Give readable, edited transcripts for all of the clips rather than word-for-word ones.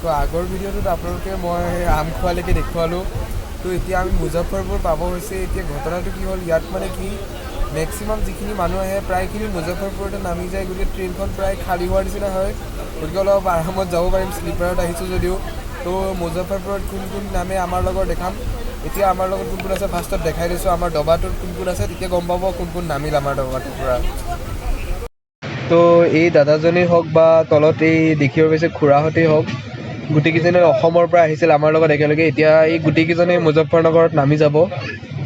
তো আগৰ ভিডিঅ'টোত আপোনালোকে মই আম খোৱালৈকে দেখুৱালোঁ। তো এতিয়া আমি মুজফ্ফৰপুৰ পাব হৈছে। এতিয়া ঘটনাটো কি হ'ল, ইয়াত মানে কি মেক্সিমাম যিখিনি মানুহ আহে, প্ৰায়খিনি মুজফ্ফৰপুৰতে নামি যায়। গতিকে ট্ৰেইনখন প্ৰায় খালী হোৱাৰ নিচিনা হয়। গতিকে অলপ আৰামত যাব পাৰিম, শ্লিপাৰত আহিছোঁ যদিও। তো মুজফ্ফৰপুৰত কোন কোন নামে আমাৰ লগত দেখাম। এতিয়া আমাৰ লগত কোন কোন আছে ফাৰ্ষ্টত দেখাই দিছোঁ। আমাৰ দবাটোত কোন কোন আছে, তেতিয়া গম পাব কোন কোন নামিল আমাৰ দবাটোৰ পৰা। তো এই দাদাজনেই হওক বা তলত এই দেখিব পাইছে খুৰাহঁতেই হওক, গোটেইকেইজনে অসমৰ পৰা আহিছিল আমাৰ লগত একেলগে। এতিয়া এই গোটেইকেইজনে মুজফ্ফৰনগৰত নামি যাব।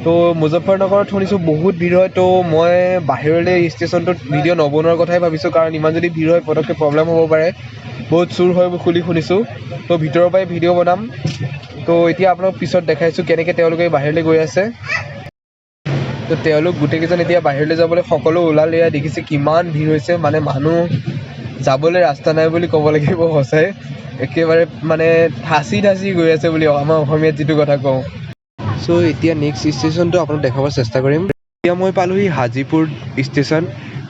তো মুজফ্ফৰনগৰত শুনিছোঁ বহুত ভিৰ হয়। তো মই বাহিৰলৈ ষ্টেচনটোত ভিডিঅ' নবনোৱাৰ কথাই ভাবিছোঁ, কাৰণ ইমান যদি ভিৰ হয়, পটককৈ প্ৰব্লেম হ'ব পাৰে। বহুত চুৰ হয় বুলি শুনিছোঁ। তো ভিতৰৰ পৰাই ভিডিঅ' বনাম। তো এতিয়া আপোনাক পিছত দেখাইছোঁ কেনেকৈ তেওঁলোকে বাহিৰলৈ গৈ আছে। তো তেওঁলোক গোটেইকেইজন এতিয়া বাহিৰলৈ যাবলৈ সকলো ওলালে। এয়া দেখিছে কিমান ভিৰ হৈছে, মানে মানুহ যাবলৈ ৰাস্তা নাই বুলি ক'ব লাগিব। সঁচাই একেবাৰে মানে ঠাচি ঠাচি গৈ আছে বুলি আমাৰ অসমীয়াত যিটো কথা কওঁ। চ' এতিয়া নেক্সট ষ্টেচনটো আপোনাক দেখাব চেষ্টা কৰিম। এতিয়া মই পালোহি হাজিপুৰ ষ্টেচন।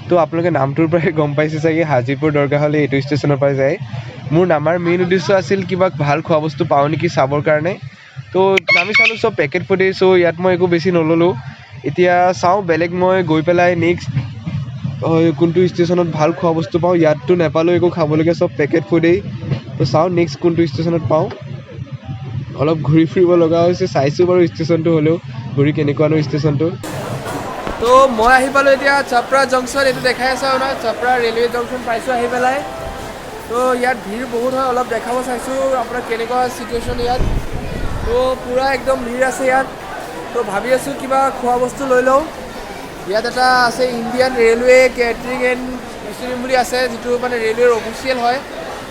তো আপোনালোকে নামটোৰ পৰাই গম পাইছে চাগে, হাজিপুৰ দৰকাৰ হ'লে এইটো ষ্টেচনৰ পৰাই যায়। মোৰ নামাৰ মেইন উদ্দেশ্য আছিল কিবা ভাল খোৱা বস্তু পাওঁ নেকি চাবৰ কাৰণে। তো নামি চালোঁ, চব পেকেট ফুডেই। চ' ইয়াত মই একো বেছি নল'লোঁ। এতিয়া চাওঁ বেলেগ মই গৈ পেলাই নেক্সট কোনটো ষ্টেচনত ভাল খোৱা বস্তু পাওঁ। ইয়াততো নাপালোঁ একো খাবলগীয়া, চব পেকেট ফুডেই। তো চাওঁ নেক্সট কোনটো ষ্টেচনত পাওঁ। অলপ ঘূৰি ফুৰিব লগা হৈছে। চাইছোঁ বাৰু ষ্টেচনটো, হ'লেও ঘূৰি কেনেকুৱানো ষ্টেচনটো। তো মই আহি পালোঁ এতিয়া চাপৰা জংচন। এইটো দেখাই আছে আপোনাৰ, চাপৰা ৰেলৱে জংচন পাইছোঁ আহি পেলাই। তো ইয়াত ভিৰ বহুত হয়। অলপ দেখাব চাইছোঁ আপোনাৰ কেনেকুৱা চিটুৱেশ্যন ইয়াত। তো পূৰা একদম ভিৰ আছে ইয়াত। তো ভাবি আছোঁ কিবা খোৱা বস্তু লৈ লওঁ। ইয়াত এটা আছে, Indian railway catering and restaurant বুলি আছে, যিটো মানে ৰেলৱেৰ অফিচিয়েল হয়।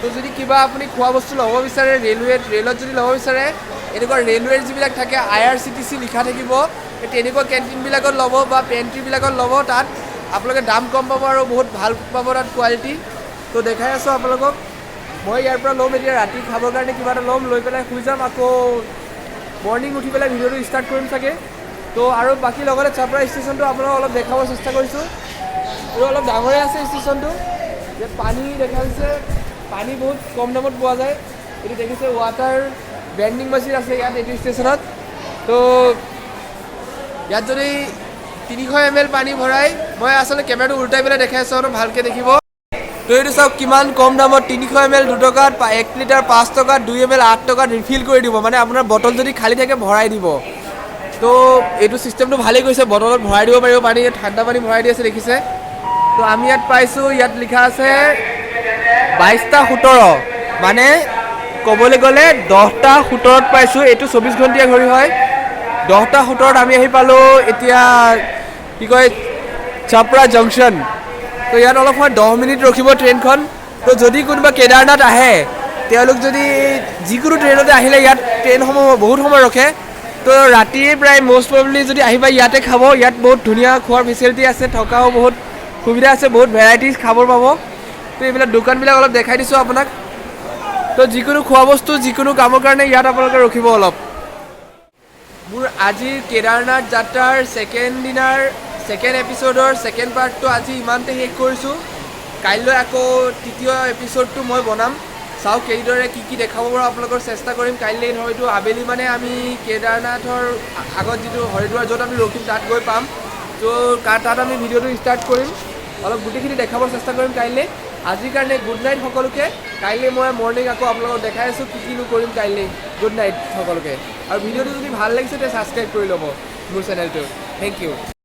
তো যদি কিবা আপুনি খোৱা বস্তু ল'ব বিচাৰে, ৰেলৱেত, ৰেলত যদি ল'ব বিচাৰে, এনেকুৱা ৰেলৱেৰ যিবিলাক থাকে, আইআৰচিটিচি লিখা থাকিব, এই তেনেকুৱা কেণ্টিনবিলাকত ল'ব বা পেণ্ট্ৰিবিলাকত ল'ব। তাত আপোনালোকে দাম কম পাব আৰু বহুত ভাল পাব তাত কোৱালিটি। তো দেখাই আছোঁ আপোনালোকক। মই ইয়াৰ পৰা ল'ম এতিয়া, ৰাতি খাবৰ কাৰণে কিবা এটা ল'ম, লৈ পেলাই শুই যাম। আকৌ মৰ্ণিং উঠি পেলাই ভিডিঅ'টো ষ্টাৰ্ট কৰিম চাগে। তো আৰু বাকী লগতে চাপৰা ষ্টেচনটো আপোনালোকক অলপ দেখাব চেষ্টা কৰিছোঁ। আৰু অলপ ডাঙৰে আছে ষ্টেচনটো। ইয়াত পানী দেখা হৈছে, পানী বহুত কম দামত পোৱা যায়। এইটো দেখিছে, ৱাটাৰ ভেণ্ডিং মেচিন আছে ইয়াত এইটো ষ্টেচনত। তো ইয়াত যদি 300 এম এল পানী ভৰাই, মই আচলতে কেমেৰাটো উল্টাই পেলাই দেখাই আছোঁ, অলপ ভালকৈ দেখিব। তো এইটো চাওক, কিমান কম দামত 300 এম এল 2 টকাত, 1 লিটাৰ 5 টকাত, 2 এম এল 8 টকাত ৰিফিল কৰি দিব। মানে আপোনাৰ বটল যদি খালী থাকে, ভৰাই দিব। তো এইটো চিষ্টেমটো ভালেই কৰিছে, বটলত ভৰাই দিব পাৰিব পানী। ঠাণ্ডা পানী ভৰাই দি আছে, দেখিছে। তো আমি ইয়াত পাইছোঁ, ইয়াত লিখা আছে 22টা 17, মানে ক'বলৈ গ'লে 10টা 17ত পাইছোঁ। এইটো 24 ঘণ্টীয়া ঘড়ী হয়। 10টা 17ত আমি আহি পালোঁ এতিয়া কি কয় চাপৰা জংচন। তো ইয়াত অলপ সময়, 10 মিনিট ৰখিব ট্ৰেইনখন। তো যদি কোনোবা কেদাৰনাথ আহে, তেওঁলোক যদি যিকোনো ট্ৰেইনতে আহিলে ইয়াত ট্ৰেইনসমূহ বহুত সময় ৰখে। তো ৰাতিয়ে প্ৰায় মষ্ট প্ৰবেবলি যদি আহিবা, ইয়াতে খাব। ইয়াত বহুত ধুনীয়া খোৱাৰ ফেচিলিটি আছে, থকাও বহুত সুবিধা আছে, বহুত ভেৰাইটিজ খাব পাব। তো এইবিলাক দোকানবিলাক অলপ দেখাই দিছোঁ আপোনাক। তো যিকোনো খোৱা বস্তু, যিকোনো কামৰ কাৰণে ইয়াত আপোনালোকে ৰখিব অলপ। মোৰ আজিৰ কেদাৰনাথ যাত্ৰাৰ ছেকেণ্ড দিনাৰ ছেকেণ্ড এপিছ'ডৰ ছেকেণ্ড পাৰ্টটো আজি ইমানতে শেষ কৰিছোঁ। কাইলৈ আকৌ তৃতীয় এপিছ'ডটো মই বনাম। চাওঁ কেইদৰে কি কি দেখাব পাৰোঁ আপোনালোকৰ চেষ্টা কৰিম। কাইলৈ হয়তো আবেলি মানে আমি কেদাৰনাথৰ আগত যিটো হৰিদ্বাৰ, য'ত আমি ৰখিম, তাত গৈ পাম। ত' তাত আমি ভিডিঅ'টো ষ্টাৰ্ট কৰিম। অলপ গোটেইখিনি দেখাবৰ চেষ্টা কৰিম কাইলৈ। আজিৰ কাৰণে গুড নাইট সকলোকে। কাইলৈ মই মৰ্ণিং আকৌ আপোনালোকক দেখাই আছোঁ কি কিনো কৰিম কাইলৈ। গুড নাইট সকলোকে। আৰু ভিডিঅ'টো যদি ভাল লাগিছে, তেতিয়া ছাবস্ক্ৰাইব কৰি ল'ব মোৰ চেনেলটো। Thank U.